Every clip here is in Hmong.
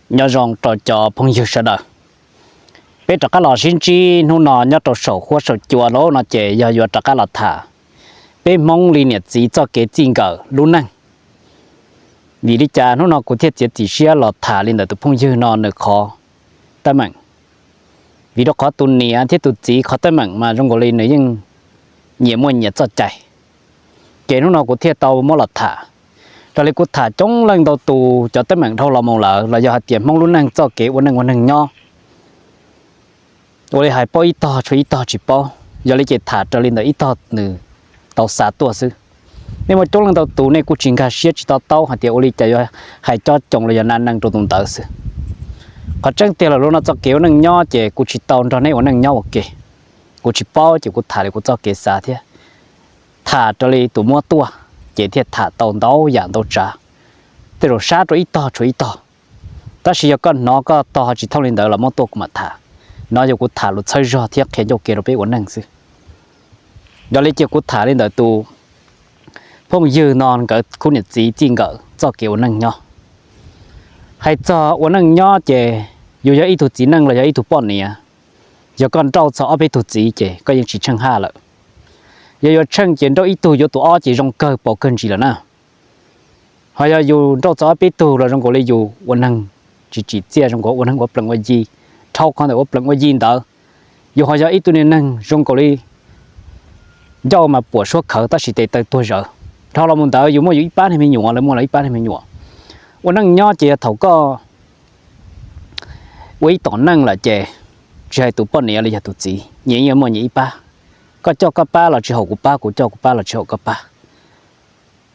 Nyob zoo rau cov phooj ywg sawv daws. Peb rov qab los sib ntsib hnub no nyob rau saum huab saum cua lawm no ces yog yuav rov qab los tham peb Hmoob li niam txiv txoj kev txij nkawm lub neej. Vim li cas hnub no kuv thiaj txiav txim siab los tham li ntawm tus phooj ywg no nws qhov teeb meem? Vim rau qhov tus niam thiab tus txiv qhov teeb meem mas zoo nkaus li nws yeej nyias muaj nyias txoj cai. Ces hnub no kuv thiaj tau muab los tham. Raws li kuv tham coob leej ntau tus cov teeb meem dhau los mus lawm los yog hais tias Hmoob lub neej txoj kev ua neej ua neeg nyob, ua li hais paub ib tog tshuav ib tog tsis paub, yog li ces tham raws li ntawm ib tog nws tau xa tuaj xwb. Nej muaj coob leej ntau tus nej kuj tsis nkag siab tsis to taub hais tias ua li cas yuav hais cob coos los yog na neeg rau tus ntawd xwb. Qhov tseeb tiag lawm lub no txoj kev ua neej nyob ces kuv tsis tau nrog nej ua neej nyob ua ke, kuv tsis paub ces kuv tham li kuv txoj kev xav thiab. Tham raws li tus muab tuaj ces thiaj tham tau ntau yam ntau tsav. Tej zaum sab rau ib tog tshuav ib tog, tab sis yog koj hnov koj tog ho tsis thooj li ntawd los muab tuaj kuv mam tham. No yog kuv tham lus txhawb zog thiab qhia ncauj ke rau peb ua neej xwb. Yog li ces kuv tham li ntawm tus phooj ywg no nkawd khub niam txiv txij nkawm txoj kev ua neej nyob. Hais txog ua neej nyob ces yus yog ib tug txiv neej los yog ib tug poj niam, yog koj nrauj txog ob peb tug txiv ces koj yeej tsis tsheej haj lawm. Yog yuav tsheej ces nrauj ib tug yuav tus ob ces zoo kawg paus kawg ntsis lawm na. Ho yog yus nrauj txog ob peb tug los zoo nkaus li yus ua neeg tsis tsim txiaj, zoo nkaus ua neeg ua plees ua yi. Dhau qhov ntawm ua plees ua yi ntawd, yus ho yog ib tug niag neeg zoo nkaus li ncauj mas puam suab khawv tab sis tes taw tuag zawv. Dhau los mus ntawd yus muaj yus ib pab niag me nyuam, lawv muaj lawv ib pab niag me nyuam. Ua neej nyob ces yog thaum koj ua ib tom neej lawm ces tsis hais tus poj niam los yog tus txiv, nyias yeej muaj nyias ib pab. Koj coj koj pab los tsis haum kuv pab, kuv coj kuv pab los tsis haum koj pab.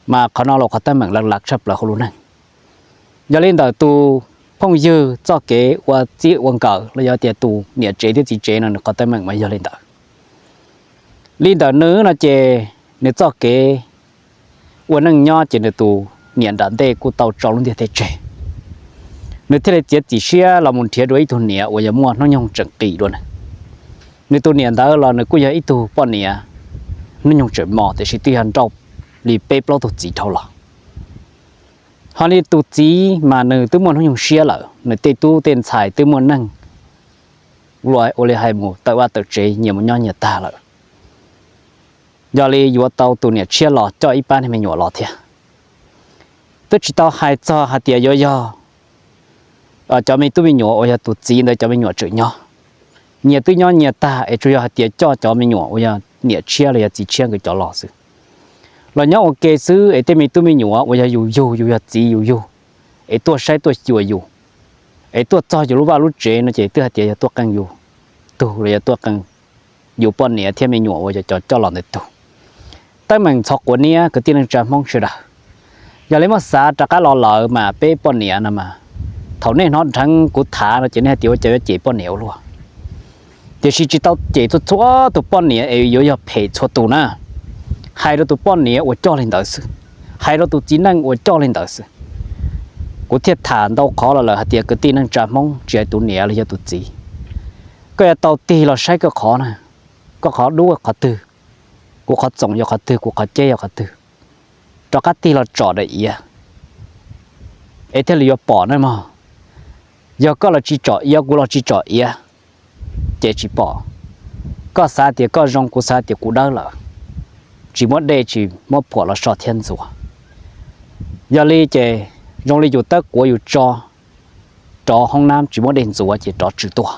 Mas qhov no los qhov teeb meem lav lav tshaj plaws hauv lub neej. Yog li ntawm tus phooj ywg txoj kev ua txij ua nkawm los yog tias tus niam tsev thiab txiv tsev no nws qhov teeb meem mas yog li ntawd. Li ntawm nws no ces nws txoj kev ua neej nyob ces nws tus niam nram ntej kuj tau tso lub ntiaj teb tseg. Nws thiaj li txiav txim siab los mus nrhiav dua ib tug niam uas yog muaj hnub nyoog tseem qis dua nws. Nws tus niam ntawd los nws kuj yog ib tug poj niam hnub nyoog tseem mos tiam sis twb yog nrauj li peb plaub tug txiv dhau los. Ho li tus txiv mas nws twb muaj hnub nyoog siab lawm, nws tej tub tej ntxhais twb muaj neej ua li hais mus tawm vaj tawm tsev nyias mus nyob nyias tag lawm. Yog li yuav tau tus niam tshiab los coj ib pab niag me nyuam los thiab. Twb tsis tau hais txog hais tias yuav yog cov me tub me nyuam uas yog tus txiv ntawd cov me nyuam tseem nyob, nyias twb nyob nyias tag es tsuas yog hais tias coj cov me nyuam uas yog niam tshiab los yog txiv tshiab nkawd cov los xwb. Los nyob ua ke xwb es tej me tub me nyuam uas yog yus yug, yus yog txiv yus yug, es tuaj saib tuaj xyuas yus, es tuaj txog yus lub vaj lub tsev no ces twb hais tias yog tuaj qee yus tug los yog tuaj qee yus poj niam thiab me nyuam uas yog cov coj los ntawd tug. Teeb meem ntxhov quav niab kwv tij neej tsa Hmoob sawv daws, yog li muab xav rov qab los lawm mas peb poj niam no mas, thaum nej hnov dheev kuv tham no ces nej hais tias ua cas yuav cem poj niam ua luaj. Tiam sis tsis tau cem txhua txhua tus poj niam es yuav yog phem txhua tus na. Hais rau tus poj niam uas coj li ntawd xwb, hais rau tus txiv neej uas coj li ntawd xwb. Kuv thiaj tham ntau qhov los lawm hais tias kwv tij neej tsa Hmoob tsis hais tus niam los yog tus txiv, koj yuav tau tig los saib koj qhov na, koj qhov dub qhov twg, kuv qhov txoom yog qhov twg, kuv qhov ceb yog qhov twg, rov qab tig los tsom daim iav es thiaj li yuav pom na mog. Yog koj los tsis tsom iav, kuv los tsis tsom iav, ces tsis pom. Koj xav tias koj zoo, kuv xav tias kuv dawb lawm, tsis muab dej tsis muab phuam los so thiab ntxuav. Yog li ces zoo li yus tawb quav yus tso rov hoob nab tsis muab dej ntxuav ces rov tsw tuaj.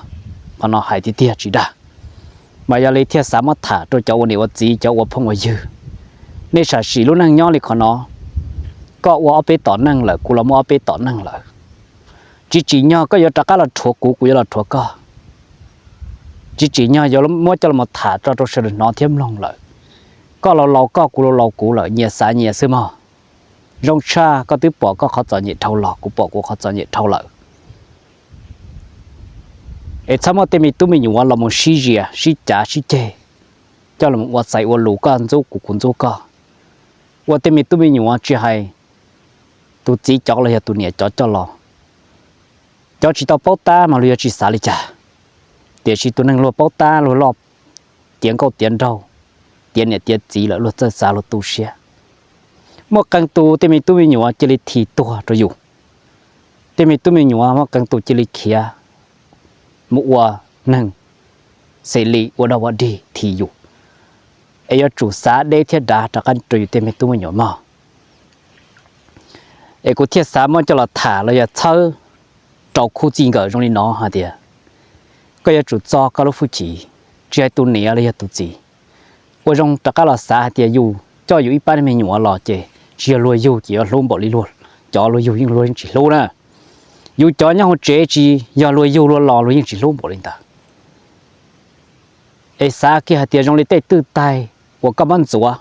Qhov no hais tiag tiag tsis dag. Mas yog li thiaj xav muab tham rau cov ua niam ua txiv, cov ua phooj ua ywg, nej sam sim lub neej nyob li qhov no. Koj ua ob peb tom neej lawm, kuv los muaj ob peb tom neej lawm. Tsis tsim nyog koj yuav rov qab los rhuav kuv, kuv yuav los rhuav koj. Tsis tsim nyog yuav muab coj los tham tso rau sawv daws hnov thiab mloog lawm. Koj laus laus koj, kuv laus laus kuv lawm, nyias xav nyias xwb mog. Zoo tshaj koj twb pom koj qhov txom nyem dhau los, kuv pom kuv qhov txom nyem dhau lawm. Es txhob muaj tej me tub me nyuam los mus sib zias sib cav sib ceg, coj los ua txais ua lus koj ntxub kuv kuv ntxub koj. Ua tej me tub me nyuam tsis hais tus txiv cov los yog tus niam cov coj los, cov tsis tau paub tab mas luag yuav tsis xav li cas, tiam sis tus neeg luag paub tab luag loj tiav nkauj tiav nraug, tiav niam tiav txiv lawm luag txawj xav luag tu siab. Muaj qee tus tej me tub me nyuam cia li thim tuag rau yus. tej me tub me nyuam muaj qee tus cia li khiav mus ua neeg xes li ua dog ua dig thim yus, es yuav tsum xav deb thiab dav rov qab rau yus tej me tub me nyuam mog. Es kuv thiaj xav muab coj los tham los yog txhawb rau khub txij nkawm zoo li no hais tias, koj yuav tsum txo koj lub hwj chim, tsis hais tus niam los yog tus txiv, ua zoo rov qab los xav hais tias yus coj yus ib pab me nyuam los ces tsis yog luag yug ces yuav hlub npaum li luag, cov luag yug yeej luag yeej tsis hlub na. Yus cov nyob hauv tsev tsis yog luag yug luag los luag yeej tsis hlub npaum li ntawd. Es xav kiag hais tias zoo li tej twj taig uas koj muab ntxuav,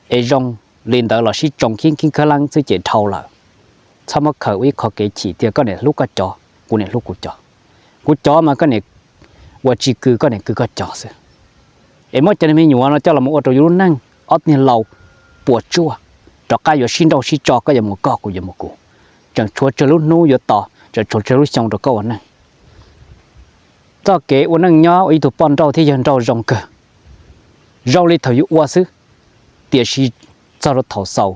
es zoo li ntawd los sib tsoo khib khib khab leeb xwb ces dhau lawm. Txhob muab khaws ua ib qho kev chim tias koj niam hlub koj cov, kuv niam hlub kuv cov. Kuv cov mas koj niam ua tsis kwv koj niam kwv koj cov xwb. Es muab cov niag me nyuam no coj los mus ua rau yus lub neej ob niag laus puas tsuaj, rov qab yuav sib nrauj sib tso, koj yuav mus koj, kuv yuav mus kuv, tseem tshuav tsawg lub hnub yuav tos, tseem tshuav tsawg lub xyoo rau koj ua neej. Txoj kev ua neej nyob ua ib tug poj nrauj thiab yawg nrauj zoo kawg, zoo li thaum yus ua xwb, tiam sis txog rau thaum xaus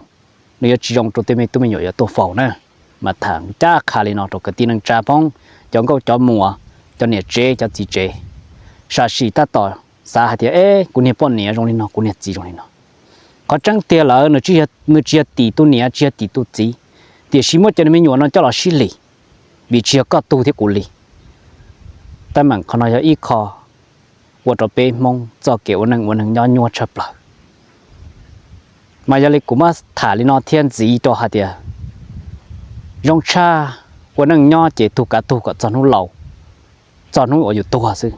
nws yuav tsis zoo rau tej me tub me nyuam yuav tuaj faus na. Mas tham ncaj qha li no rau kwv tij neej tsa phooj, cov nkauj cov muam, cov niam tsev cov txiv tsev, sam sim tab tom xav hais tias, es kuv niag poj niam zoo li no, kuv niag txiv zoo li no. Qhov tseeb tiag lawm nws tsis yog tim tus niam tsis yog tim tus txiv, tiam sis muab cov niag me nyuam no coj los sib lis, vim tsis yog koj tug thiab kuv li. Teeb meem qhov no yog ib qho ua rau peb Hmoob txoj kev ua neej ua neeg nyob nyuaj tshaj plaws. Mas yog li kuv muab tham li no thiab ntxiv rau hais tias, zoo tshaj ua neej nyob ces tug kav tug kom txog hnub laus, txog hnub uas yus tuag xwb.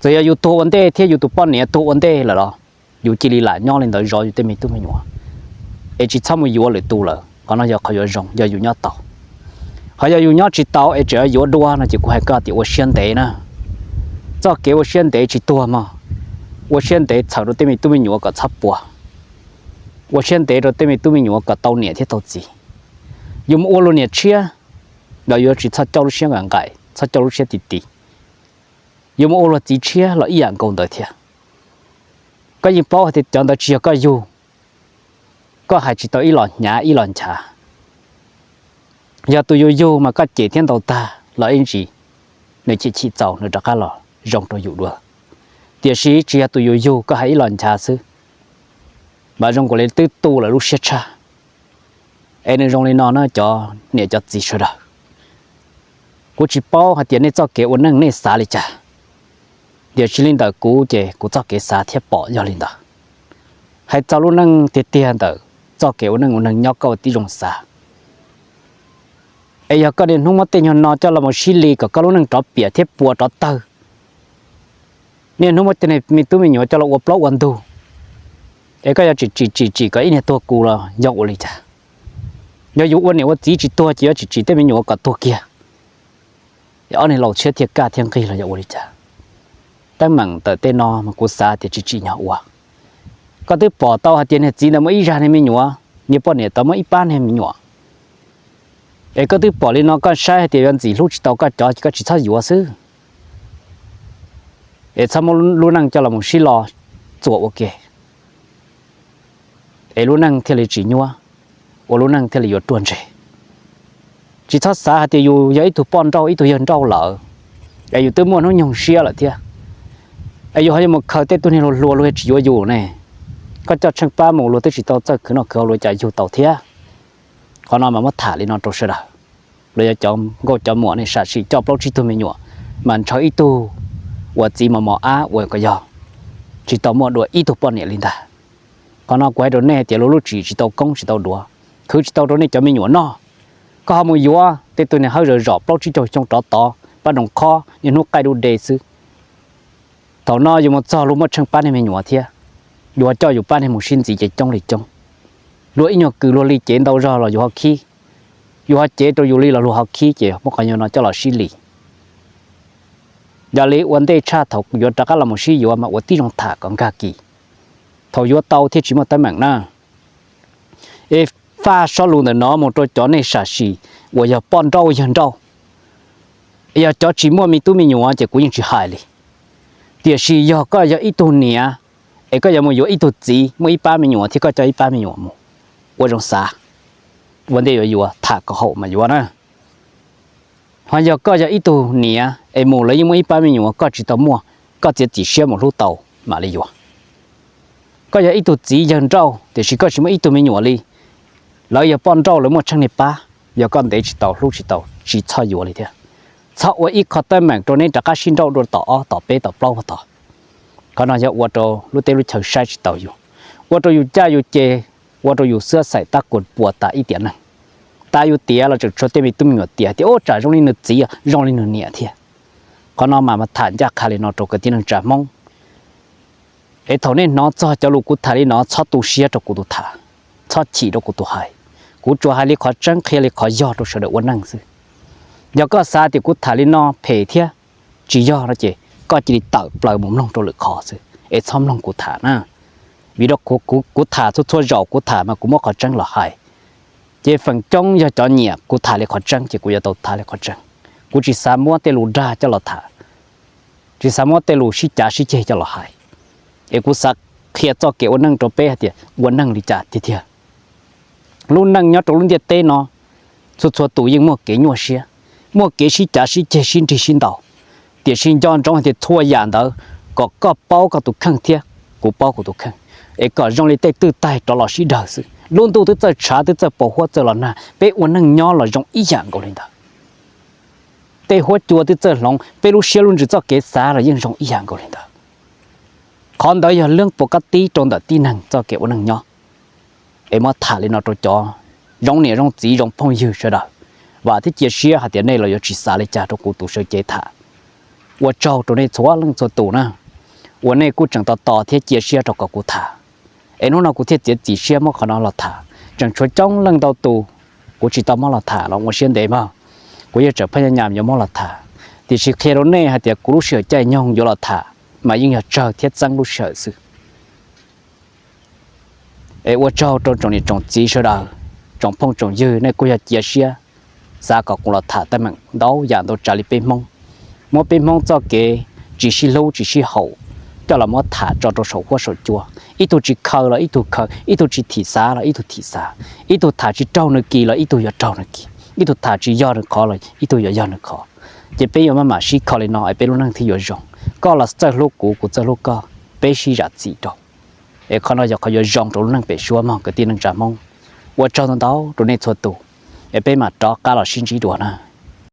Txawm yog yus tuag ua ntej thiab yus tus poj niam tuag ua ntej lawm los yus cia li lam nyob li ntawd zov yus tej me tub me nyuam, es tsis txhob mus yuav lwm tus lawm. Qhov no yog qhov yuav zoo yog yus nyob tau. Qhov yog yus nyob tsis tau es tseem yuav dua no ces kuv hais koj tias ua siab ntev na. Txoj kev ua siab ntev tsis tuag mog. Ua siab ntev txhawm rau tej me tub me nyuam kom txhob puas, ua siab ntev rau tej me tub me nyuam kom tau niam thiab tau txiv. Yus mus ua luag niam tshiab los yuav tsis txhob coj lub siab nqaim nqaim, txhob coj lub siab ti ti. Yus mus ua luag txiv tshiab los ib yam nkaus ntawd thiab. Koj yeej paub hais tias cov ntawd tsis yog koj yug, koj hais tsis tau ib los hnyav ib los nchav. Yog tus yus yug mas koj cem thiab ntaus tag los ib ntsis nws chim chim txaus nws rov qab los zoo rau yus dua. Tiam sis tsis yog tus yus yug, koj hais ib los nchav xwb mas zoo nkaus li twb tu lawm lub siab tshaj. Es nws zoo li no na cov niam cov txiv sawv daws. Kuv tsis paub hais tias nej txoj kev ua neej nej xav li cas, tiam sis li ntawm kuv ces kuv txoj kev xav thiab pom yog li ntawd. Hais txog lub neej tiag tiag ntawm txoj kev ua neej ua neeg nyob koj ua tib zoo xav. Es yog koj niaj hnub muab tej nyuag no coj los mus sib li kom koj lub neej rov piam thiab puas rov tawg, niaj hnub muab tej me tub me nyuam coj los ua plaub ua ntug, es koj yuav tsis tsim tsim tsim kom ib niag tuag kuv los yog ua li cas? Yog yus ua niam ua txiv tsis tuag ces yuav tsis tsim tej me nyuam kom tuag kiag, es ob niag laus tshiab thiaj kaj thiaj nqig los yog ua li cas? Teeb meem ntawm tej no mas kuv xav tias tsis tsim nyog ua. Koj twb pom tau hais tias niag txiv ntawd muaj ib zaj niag me nyuam, niag poj niam tod muaj ib pab niag me nyuam, es koj twb pom li no koj saib hais tias yuav ntxim hlub tsis tau koj cov ces koj tsis txhob yuav xwb. Es txhob muab lub neej coj los mus sib lo txuas ua ke, es lub neej thiaj li tsis nyuaj, ua lub neej thiaj li yuav ruaj ntseg. Tsis txhob xav hais tias yus yog ib tug poj nrauj ib tug yawg nrauj lawm, es yus twb muaj hnub nyoog siab lawm thiab, es yus ho yuav mus khaws tej tug niag hluas hluas luag tsis yuav yus ne. Koj coj tsheej pab mus luag twb tsis tau txawj khwv noj khwv haus luag cas yug tau thiab. Qhov no mas muab tham li no rau sawv daws, los yog cov nkauj cov muam nej sam sim coj plaub tsib tug me nyuam, mas ntshaw ib tug ua txiv mos mos ab ua kom yog tsis tau muaj dua ib tug poj niam li ntag. Qhov no kuv hais rau nej tias luag lub tsim tsis tau koob tsis tau duav, khwv tsis tau rau nej cov me nyuam noj. Koj ho mus yuav tej tug niag hawb zom zom plaub tsib caug xyoo rov tod pab doos khob niaj hnub qaij dub de xwb. Thaum no yus mus txog luag muaj tsheej pab niag me nyuam thiab, yus ho coj yus pab niag mus sib ntxiv ces coob li coob. Luag ib nyuag kws luag li cev ntau zog los yus ho khib, yus ho cev rau yus li los luag ho khib ces muab qhov nyuag no coj los sib li. Yog li ua ntej tshaj thaum yuav rov qab los mus sib yuav mas ua tib zoo tham kom nkag kis, thaum yuav tau thiaj tsis muaj teeb meem na. Es faj sob lus ntawm no mus rau cov nej sam sim uas yog poj nrauj yawg nrauj, yog cov tsis muaj me tub me nyuam ces kuv yeej tsis hais li. Tiam sis yog koj yog ib tug niam, es koj yuav mus yuav ib tug txiv muaj ib pab me nyuam thiab koj coj ib pab me nyuam mus, ua zoo xav, ua ntej yuav yuav tham kom haum mas yuav na. Ho yog koj yog ib tug niam es mus lawv yeej muaj ib pab me nyuam koj tsis tau muaj, koj txiav txim siab mus hlub tau mam li yuav. Koj yog ib tug txiv yawg nrauj tiam sis koj tsis muaj ib tug me nyuam li, lawv yog poj nrauj lawv muaj tsheej niag pab, yog koj ntev tsis tau hlub tsis tau tsis txhob yuav li thiab. Txhob ua ib qho teeb meem rau neb rov qab sib nrauj dua tom ob tom peb tom plaub tod. Qhov no yog ua rau lub teb lub chaw saib tsis taus yus, ua rau yus caj yus ces, ua rau yus xwb xaim tab kuas puas tas ib tiam neeg. Tab yus tiav los tseem tshuav tej me tub me nyuam tias tias ub tsam zoo li nws txiv zoo li nws niam thiab. Qhov no mas mas tham ncaj qha li no rau kwv tij neej tsa Hmoob, es thaum nej hnov txog cov lus kuv tham li no txhob tu siab rau kuv tus tham, txhob chim rau kuv tus hais. Kuv tsuas hais li qhov tseeb qhia li qhov yog rau sawv daws ua neej xwb. Yog koj xav tias kuv tham li no phem thiab tsis yog no ces koj cia li tawm plaws mus mloog rau lwm qhov xwb es txhob mloog kuv tham na. Vim rau kuv, kuv tham txhua txhua zaus kuv tham mas kuv muab qhov tseeb los hais. Ces feem coob yog cov nyiam kuv tham li qhov tseeb ces kuv yuav tau tham li qhov tseeb. Kuv tsis xav muab tej lus dag coj los tham, tsis xav muab tej lus sib cav sib ceg coj los hais, es kuv xav qhia txoj kev ua neej rau peb hais tias ua neej li cas tiag tiag. Lub neej nyob rau lub ntiaj teb no, txhua txhua tus yeej muaj kev nyuaj siab, muaj kev sib cav sib ceg sib nrig sib ntaus. Tiam sis nco ntsoov hais tias txhua yam ntawd kom koj paub koj tus kheej thiab kuv paub kuv tus kheej, es kom zoo li tej twj taig rov los sib dawg xwb. Lub ntuj twb txawj tshav twb txawj pos huab txawj los nag, peb ua neej nyob los zoo ib yam nkaus li ntawd. Tej huab cua twb txawj hloov, peb lub siab lub ntsws txoj kev xav los yeej zoo ib yam nkaus li ntawd. Qhov ntawd yog leeb puas kab tib rau ntawm tib neeg txoj kev ua neej nyob. Es muab tham li no rau cov zoo niam zoo txiv zoo phooj ywg sawv daws, vam thiab cia siab hais tias nej los yuav tsis xav li cas rau kuv tus sawv cev tham. Ua tsaug rau nej txhua leej txhua tus na, uas nej kuj tseem tos tos thiab cia siab rau kom kuv tham. Es hnub no kuv thiaj txiav txim siab muab qhov no los tham. Tseem tshuav coob leej ntau tus kuv tsis tau muab los tham los ua siab ntev mog. Kuv yeej tseem pheej nyam yuav muab los tham, tiam sis qhia rau nej hais tias kuv lub sij hawm caij nyoog yuav los tham mas yeej yog tsawg thiab txeeb lub sij hawm xwb. Es ua tsaug rau tsoom niam tsoom txiv sawv daws, tsoom phooj tsoom ywg, nej kuj yog cia siab xav kom kuv los tham teeb meem ntau yam ntau tsav li peb Hmoob, muab peb Hmoob txoj kev tsis sib hlub tsis sib haum coj los muab tham tso rau saum huab saum cua. Ib tug tsis khaws los ib tug khaws, ib tug tsis thim xav los ib tug thim xav, ib tug tham tsis raug nws kis los ib tug yuav raug nws kis, ib tug tham tsis yog nws qhov los ib tug yuav yog nws qhov. Ces peb yuav maj mam sib kho li no es peb lub neej thiaj yuav zoo. Koj los txawj hlub kuv, kuv txawj hlub koj, peb sib zam txim rau. Es qhov no yog qhov yuav zoo rau lub neej pem suab mog kwv tij neej tsa Hmoob. Ua tsaug ntau ntau rau nej txhua tus, es peb mam rov qab los sib ntsib dua na.